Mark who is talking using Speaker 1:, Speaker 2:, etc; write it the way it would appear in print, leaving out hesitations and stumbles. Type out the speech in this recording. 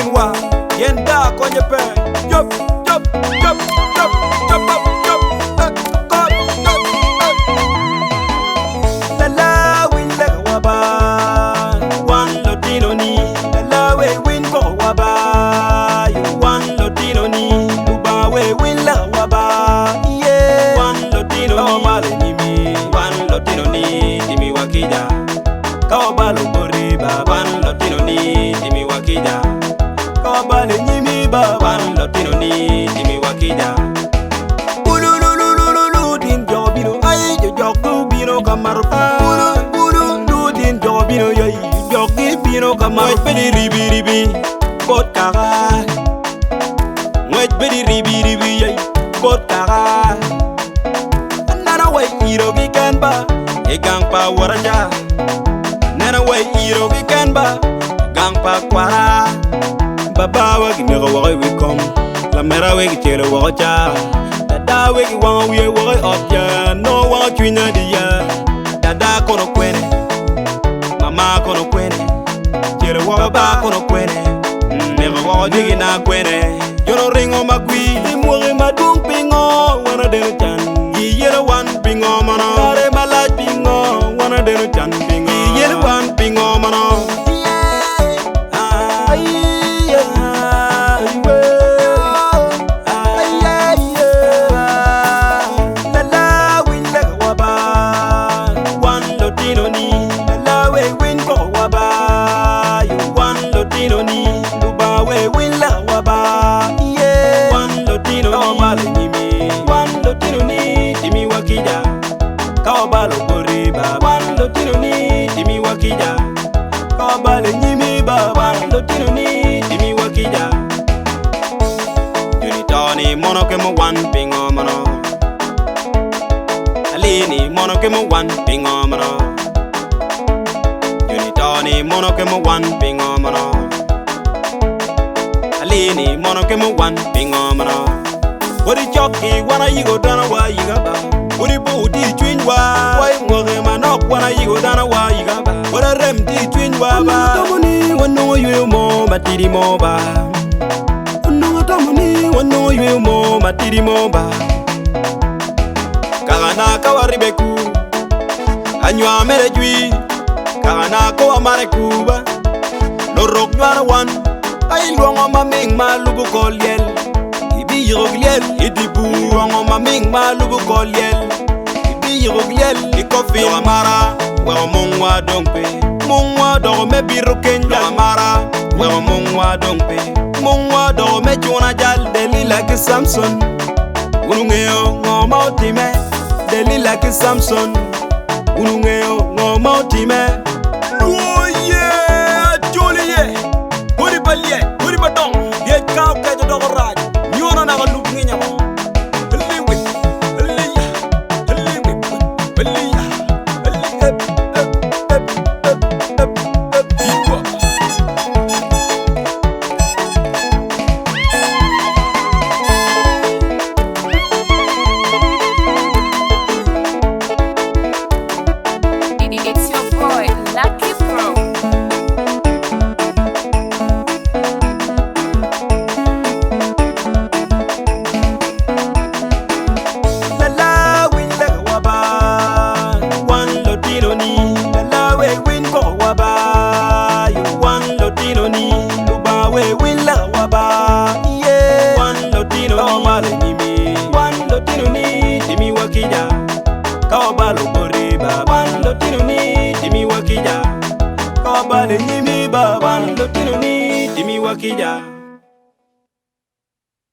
Speaker 1: kinwa pien daa konye pe. Jop, jop, jop, jop, jop, op, jop, eh, kor, eh, eh. Lala winy lego wa ba, wan lutino ni. Lala we winy koko wa ba, yo wan lutino ni. Lubanga we winy lego wa ba, yeah. Wan lutino ni. Ka wabalo i nyimi, wan lutino ni, timiwa kica. Ka wabalo boti ba, wan lutino ni, timiwa kica. Ka wabalo i nyimi ba, wan lutino ni, timiwa kica. Ulululululu tin jo bino ai jo jok gubino ka mato pii. Ulu ulu lu tin jo bino yai jok gibino ka mato pii. Ngwec bedi ribi ribi bot kaka. Ngwec bedi ribi ribi yai bot kaka. Aneno wa i iro kiken ba i gang pa wora ca. Aneno wa i iro kiken ba i gang pa kwara. Babawa kineko woko i wi kom, lamera we kicelo woko ca. Dada we kiwango wiye woko i ot ya, nongo wango cwinya di ya. Dada kono kwene, mama kono kwene, celo woko baba kono kwene, neko woko jigina kwene. Jono ringo magwir i mwaki madwong pingo wan adeno can, giyelo wan pingo mono. Kare malac pingo wan adeno can pingo, giyelo wan pingo mono. Lala winy lego wa ba, wan lutino ni. Lala we winy koko wa ba, yo wan lutino ni. Lubanga we winy lego wa ba, yeah. Wan lutino ni. Ka wabalo i nyimi, wan lutino ni, timiwa kica. Ka wabalo boti ba, wan lutino ni, timiwa kica. Ka wabalo i nyimi ba, wan lutino ni, timiwa kica. Joni to ni mono kemo wan pingo mono. Ali ni mono kemo wan pingo mono. Joni to ni mono kemo wan pingo mono. Ali ni mono kemo wan pingo mono. Odi cok ki wan ayigo dano wa yiga ba. Odi bur tye i cwinywa. Wa i mwaki manok wan ayigo dano wa yiga ba. Odi arem tye i cwinywa ba. Onongo atamo ni wanongo yweyo mo matidi mo ba. Onongo atamo ni wanongo yweyo mo matidi mo ba. Kakana ka waribe ku, anywar mere jwi. Kakana ka wamare ku ba, lurok nywaro wan. Ka ilwongo maming ma lubo kor lyel, ibiyiko ki lyel i dye bur. Ilwongo maming ma lubo kor lyel, ibiyiko ki lyel i kofin. Lok amara weko mungwa dong pe, mungwa odoko me bito keny. Lok amara weko mungwa dong pe, mungwa odoko me cuna jal. Delila ki Samson, wun wungeyo ngo ma otimme? Delila ki Samson, wun wungeyo ngo ma otimme? Lwor ye, acoli ye, odi pa lyec, odi madongo, lyec ka okeco doko rac, nyono naka lub nginya mo. Liwi, liya, liwi, liya, li ep, ep, ep, ep, ep, ep, iwa.
Speaker 2: It's your boy, Lucky Pro.
Speaker 1: Lala winy lego wa ba, wan lutino ni. Lala we winy koko wa ba, yo wan lutino ni. Lubanga we winy lego wa ba, yeah. Wan lutino ni. Ka wabalo i nyimi, wan lutino ni, timiwa kica. Ka wabalo boti ba, wan lutino ni, timiwa kica. Ka wabalo i nyimi ba, wan lutino ni, timiwa kica.